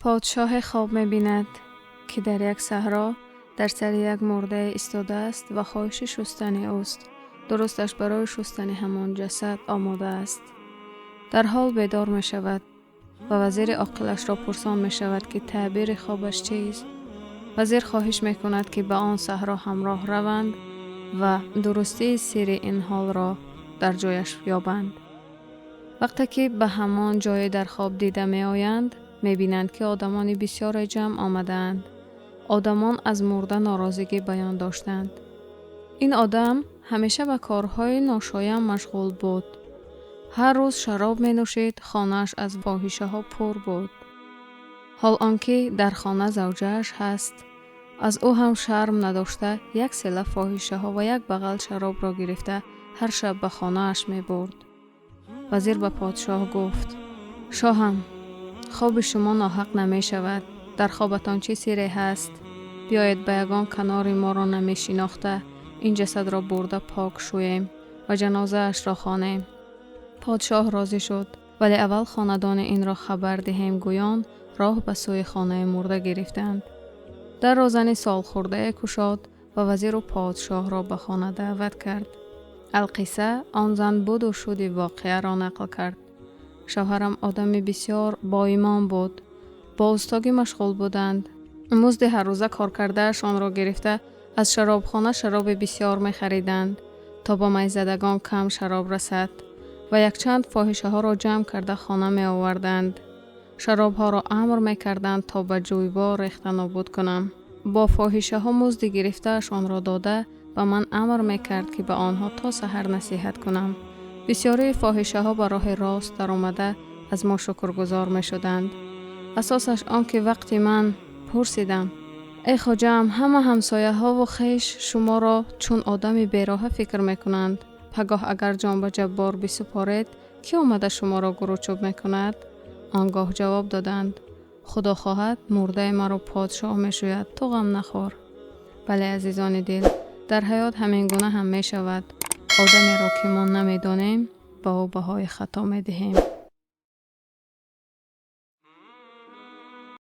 Подшоҳе хоб мебинад, ки дар як саҳро дар сари як мурдае истодааст ва хоҳиши шустани ӯст. Дурусташ, барои шустани ҳамон ҷасад омода аст. Дар ҳол бедор мешавад ва вазири оқилашро пурсон мешавад, ки таъбири хобаш чист. Вазир хоҳиш мекунад, ки ба он саҳро ҳамроҳ раванд ва дурустии сирри ин ҳолро дар ҷояш ёбанд. Вақте ки ба ҳамон ҷое дар хоб дида меоянд, мебинанд, ки одамони бисёре ҷамъ омадаанд. Одамон аз мурда норозигӣ баён доштанд. Ин одам ҳамеша ба корҳои ношоям машғул буд, ҳар рӯз шароб менӯшид, хонааш аз фоҳишаҳо пур буд. Ҳол он ки дар хона завҷааш ҳаст, аз ӯ ҳам шарм надошта, як села фоҳишаҳо ва як бағал шаробро гирифта, ҳар шаб ба хонааш мебурд. Вазир ба подшоҳ гуфт: «Шоҳам, хоби шумо ноҳақ намешавад. Дар хобатон чӣ сирре ҳаст? Биёед, ба ягон канори моро намешинохта ин ҷасадро бурда пок шӯем ва ҷанозаашро хонем». Подшоҳ розӣ шуд, вале аввал хонадони инро хабар диҳем гӯён, роҳ ба сӯи хонаи мурда гирифтанд. Дарро зани солхӯрдае кушод ва вазиру подшоҳро ба хона даъват кард. Алқисса, он зан буду шуди воқеаро нақл кард. «Шавҳарам одами бисёр боимон буд. Бо устогӣ машғул буданд. Музди ҳаррӯза коркардаашонро гирифта, аз шаробхона шароби бисёр мехариданд, то ба майзадагон кам шароб расад, ва якчанд фоҳишаҳоро ҷамъ карда, хона меоварданд. Шаробҳоро амр мекарданд, то ба ҷӯйбор рехта нобуд кунам. Бо фоҳишаҳо музди гирифтаашонро дода, ба ман амр мекард, ки ба онҳо то саҳар насиҳат кунам. Бисёрии фоҳишаҳо ба роҳи рост даромада, аз мо шукргузор мешуданд. Асосаш он ки вақти ман пурсидам: эй хоҷаам, ҳама ҳамсояҳову хеш шуморо чун одами бероҳа фикр мекунанд. Пагоҳ агар ҷон ба ҷаббор бисупоред, кӣ омада шуморо гуручӯб мекунад?» Он гоҳ ҷавоб доданд: Худо хоҳад, мурдаи маро подшоҳ мешӯяд, ту ғам нахӯр. Бале, азизони дил, дар ҳаёт ҳамин гуна ҳам мешавад. Одамеро, ки мо намедонем, ба ӯ баҳои хато медиҳем.